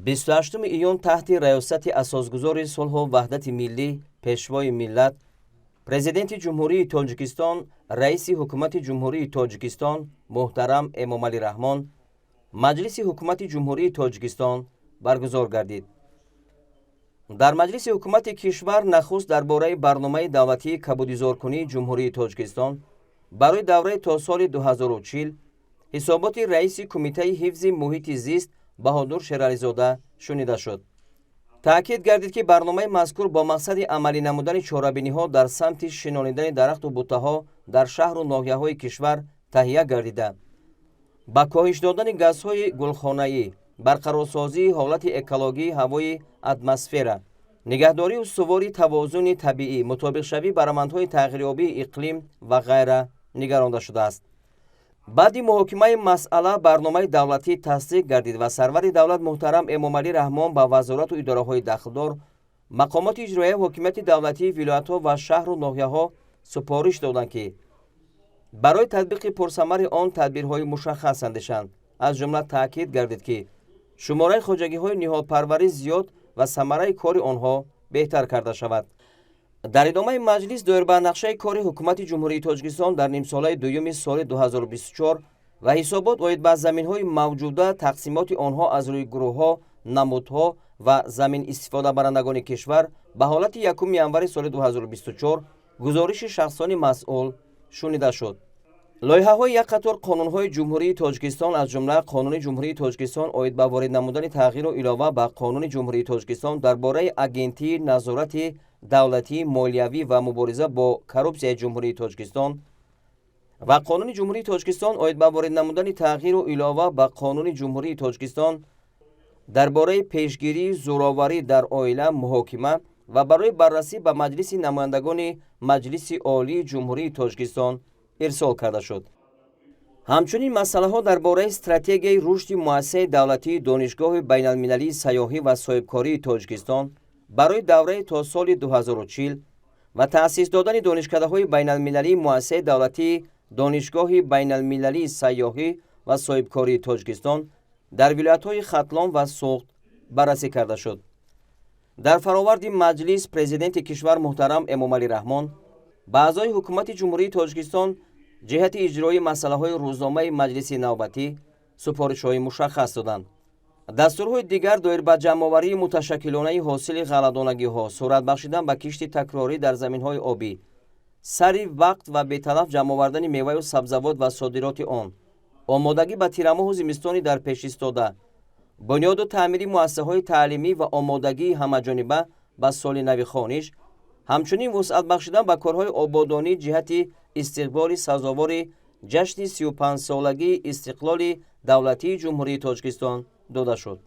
28 июн таҳти раёсати Асосгузори сулҳу ваҳдати миллӣ, Пешвои миллат, Президенти Ҷумҳурии Тоҷикистон, Раиси Ҳукумати Ҷумҳурии Тоҷикистон муҳтарам Эмомалӣ Раҳмон Маҷлиси Ҳукумати Ҷумҳурии Тоҷикистон баргузор гардид. Дар маҷлиси ҳукумати кишвар нахуст дар бораи барномаи давлатии кабудизоркунии Ҷумҳурии Тоҷикистон барои давраи то соли 2040 ҳисоботи раиси Кумитаи ҳифзи муҳити зист Баҳодур Шерализода шунида шуд. Таъкид гардид, ки барномаи мазкур бо мақсади амалӣ намудани чорабиниҳо дар самти шинонидани дарахту буттаҳо дар шаҳру ноҳияҳои кишвар таҳия гардида, ба коҳиш додани газҳои гулхонаӣ, барқарорсозии ҳолати экологии ҳавои атмосфера, нигаҳдории устувори тавозуни табиӣ, мутобиқшавӣ ба равандҳои тағйирёбии иқлим ва ғайра нигаронда шудааст. Баъди муҳокимаи масъала барномаи давлатӣ тасдиқ гардид ва сарвари давлат муҳтарам Эмомалӣ Раҳмон ба вазорату идораҳои дахлдор, мақомоти иҷроияи ҳокимияти давлатии вилоятҳо ва шаҳру ноҳияҳо супориш доданд, ки барои татбиқи пурсамари он тадбирҳои мушаххас андешанд. Аз ҷумла таъкид гардид, ки шумораи хоҷагиҳои ниҳолпарварӣ зиёд ва самараи кори онҳо беҳтар карда шавад. Дар идомаи маҷлис доир ба нақшаи кори Ҳукумати Ҷумҳурии Тоҷикистон дар нимсолаи дуюми соли 2024 ва ҳисобот оид ба заминҳои мавҷуда, тақсимоти онҳо аз рӯи гурӯҳҳо, намудҳо ва замин истифодабарандагони кишвар ба ҳолати 1 январи соли 2024 гузориши шахсони масъул шунида шуд. Лоиҳаҳои як қатор қонунҳои Ҷумҳурии Тоҷикистон, аз ҷумла Қонуни Ҷумҳурии Тоҷикистон оид ба ворид намудани тағйиру илова ба Қонуни Ҷумҳурии Тоҷикистон дар бораи Агентии назорати давлатии молиявӣ ва мубориза бо коррупсияи Ҷумҳурии Тоҷикистон ва Қонуни Ҷумҳурии Тоҷикистон оид ба ворид намудани тағйиру илова ба Қонуни Ҷумҳурии Тоҷикистон дар бораи пешгирии зӯроварӣ дар оила муҳокима ва барои баррасӣ ба Маҷлиси намояндагони Маҷлиси Олии Ҷумҳурии Тоҷикистон ирсол карда шуд. Ҳамчунин масъалаҳо дар бораи стратегияи рушди муассисаи давлатии Донишгоҳи байналмилалии сайёҳӣ ва соҳибкории Тоҷикистон барои давраи то соли 2040 ва таъсис додани донишкадаҳои байналмилалии муассисаи давлатии Донишгоҳи байналмилалии сайёҳӣ ва соҳибкории Тоҷикистон дар вилоятҳои Хатлон ва Суғд баррасӣ карда шуд. Дар фароварди маҷлис Президенти кишвар муҳтарам Эмомалӣ Раҳмон ба аъзои Ҳукумати Ҷумҳурии Тоҷикистон ҷиҳати иҷрои масъалаҳои рӯзномаи маҷлиси навбатӣ супоришҳои мушаххас доданд. Дастурҳои дигар доир ба ҷамъоварии муташаккилонаи ҳосили ғалладонагиҳо, суръат бахшидан ба кишти такрорӣ дар заминҳои обӣ, сари вақт ва беталаф ҷамъовардани меваю сабзавот ва содироти он, омодагӣ ба тирамоҳу зимистони дар пеш истода, бунёду таъмири муассисаҳои таълимӣ ва омодагии ҳамаҷониба ба соли нави хониш, ҳамчунин вусъат бахшидан ба корҳои ободонӣ ҷиҳати истиқболи сазовори ҷашни 35-солагии истиқлоли давлатии Ҷумҳурии Тоҷикистон дода шуд.